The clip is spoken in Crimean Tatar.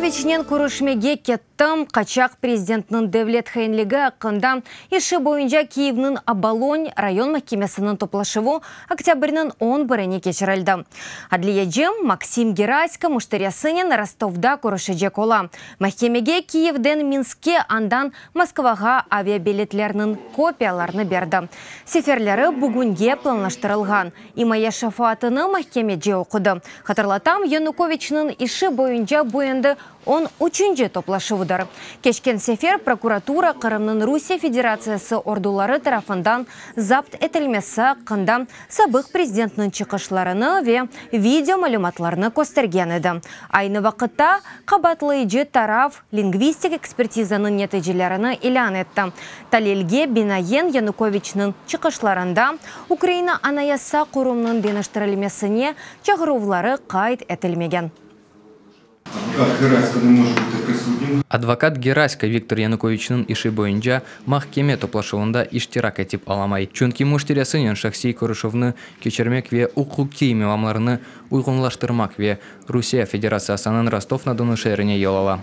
Yanukoviçnen körüşmege kettim. Qaçaq prezidentniñ devlet hainligi aqqında işi boyunca Kiyevniñ Obolon rayon mahkemesiniñ toplaşuvı oktâbrniñ on birine keçirildi. Adliyeci Maksim Gerasko müşterisinen Rostovda körüşecek ola. Mahkemege Kiyevden Minskke, andan Moskvağa aviabiletlerniñ kopiyalarını berdi. Seferleri bugünge planlaştırılğan. İmaye şefaatını mahkemeci oqudı. Hatırlatam, Yanukoviçniñ işi boyunca bu endi on üçünci toplaşuvdır. Keçken sefer prokuratura Qırımnıñ Rusiye Federatsiyası orduları tarafından zapt etilmesi aqqında sabıq prezidentniñ çıqışlarını ve video malümatlarını köstergen edi. Aynı vaqıtta, qabaatlayıcı taraf lingvistik ekspertizanıñ neticelerini ilân etti. Talilge binaen, Yanukoviçniñ çıqışlarında Ukraina anayasa qurumnıñ deñiştirilmesine çağıruvları qayd etilmegen. Advokat Gerasko ne može bути prisutnім. Advokat Gerasko Viktor Yanukoviçniñ işi boyunca mahkeme toplaşuvında iştirak etip olamay, çünki müşterisinen şahsiy körüşüvni keçirmek ve uquqiy mevamlarını uyğunlaştırmaq ve Rusiye Federatsiyasınıñ Rostov-na-Donu şeerine yol ala.